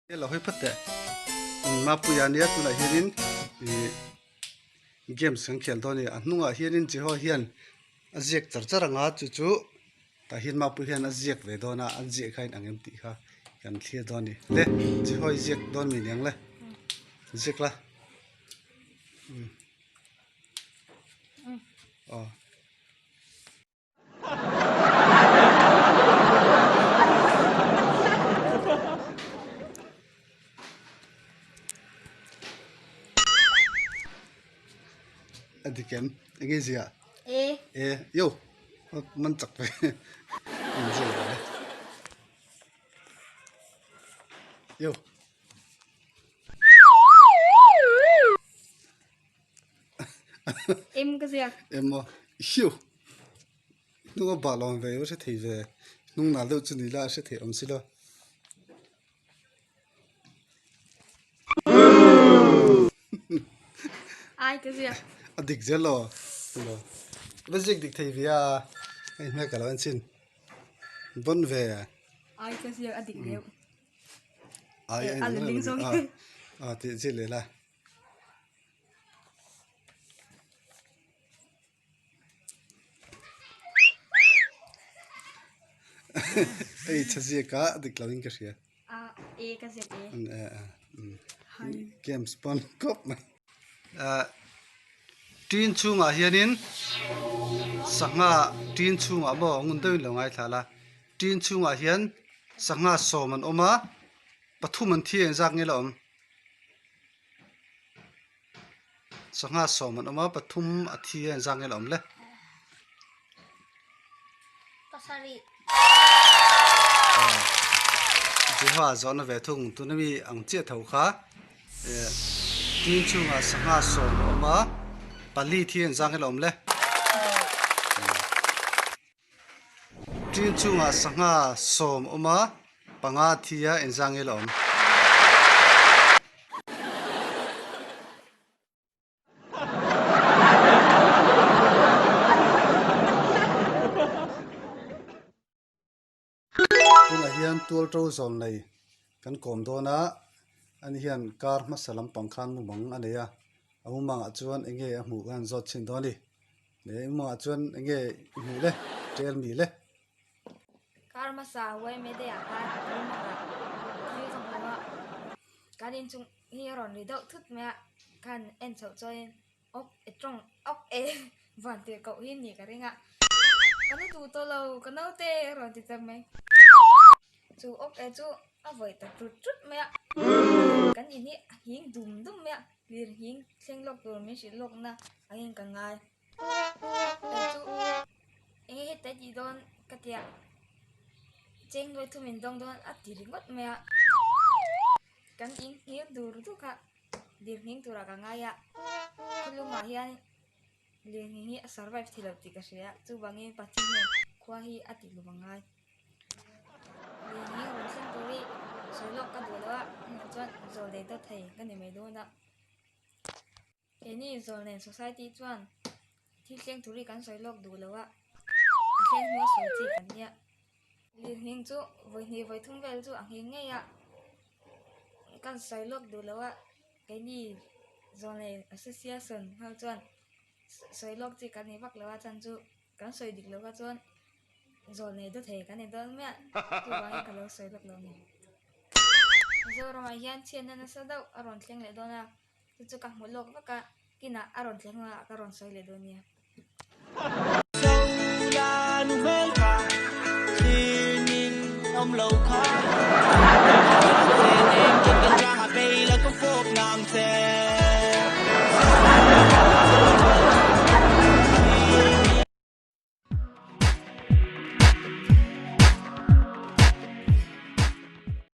Lo hawi phawt teh. Mapuia nia tunah hianin ih games kan khel dawn a ni. A hnungah hianin Jeho hian a ziak char char ang a chu chu tah hian Mapuia hian a ziak ve dawn a an ziah kha a inang em tih kha kan thlir dawn a ni. Le Jeho i ziak dawn mi niang le ziak la umm aw. A dik em? Enge zia? E. E. Yo. Man chak ve. In zia le. Yo. Em ka ziak. Em maw? Hiu! Hnung a bah lawm ve a hre thei ve. Hnung nal deuh chu ni la a hre thei awm si lo. Ai ka ziak. A dik zel lo. Lo. Va ziak dik thei ve a. Hei hmel ka lo en chin. Bon ve. Ai ka ziak a dik deuh. Ai a ling zawng. A ti zil leh la. Ei tha ziak a dik lo in ka hria. A e ka ziak e. An e a. Games pawn kawp mai. Tin chhungah hianin sangha tin chhungah maw ngun deuhin lo ngaithla la. Tin chhungah hian sangha sawm an awm a pathum an thi a inzak nge la awm. Sangha sawm an awm a pathum a thi a inzak nge la awm le. Pasarih. Aw Jehovah zawhna ve thung tuna mi ang chiah tho kha eh tin chhungah sangha sawm a awm a pali thi a inzak nge la awm le. Tin chungah sangha sawm a awm a, panga thi a inzang ngel a awm. Tunah hian tual to zawl nei kan kawm dawn a, ani hian kar hmasa lampang khan mumang a nei a, a mumangah chuan eng nge a hmuh khan zawt chhin dawn a ni. Leh engmah chuan enge i hmuh le, tel mi le. Kar hmasa YMA day ah khan Rimaka thil ka hmu a, kan inchung hi a rawn ri deuh thut mai a, khan en chhoh chuanin awk e tawng awk e van tir koh hi ni ka ring a, ka nu duh tawh lo ka naute a rawn ti ta mai. Chu awk e chu a vawi ta ṭut ṭut mai a, kan in hi a hing dum dum mai a. Lir hing thleng lawk tur min hrilh lawk na angin ka ngai. Kei chu enge heta i tih dawn ka tia cheng nuai thum in dawng dawn a ti ringawt mai a. Kan in nghir dur dur kha lir nghing turah ka ngai a, khawlungah hian lir nghing hi a survive thei lo tih ka hria a, chuvangin Pathian hian khua hi a tih lum a ngai. Lei hi rawn thleng tur hi sawi lawk ka duh lo a, hmuh chuan zawl leh dawt thei ka ni mai dawn a. Keini zawl nen society chuan thil thleng tur hi kan sawi lawk duh lo a, a thleng hnu a sawi chi kan nia. Lirnghing chu vawi hnih vawi thum vel chu a nghing ngei a, kan sawi lawk duh lo a, keini zawl nei association ho chuan sawi lawk chi kan ni vak lo a, chhan chu kan sawi dik lo kha chuan. Zawl nei dawt thei kan ni dawn mai a, chuvangin ka lo sawi lawk lo a ni. Mizoramah hian chhiatna nasa deuh a rawn thleng leh dawn a, chu chu ka hmu lawk vak a, kinah a rawn thleng hunah ka rawn sawi leh dawn nia. Zola nu hmel kha thlir ning awm lo kha.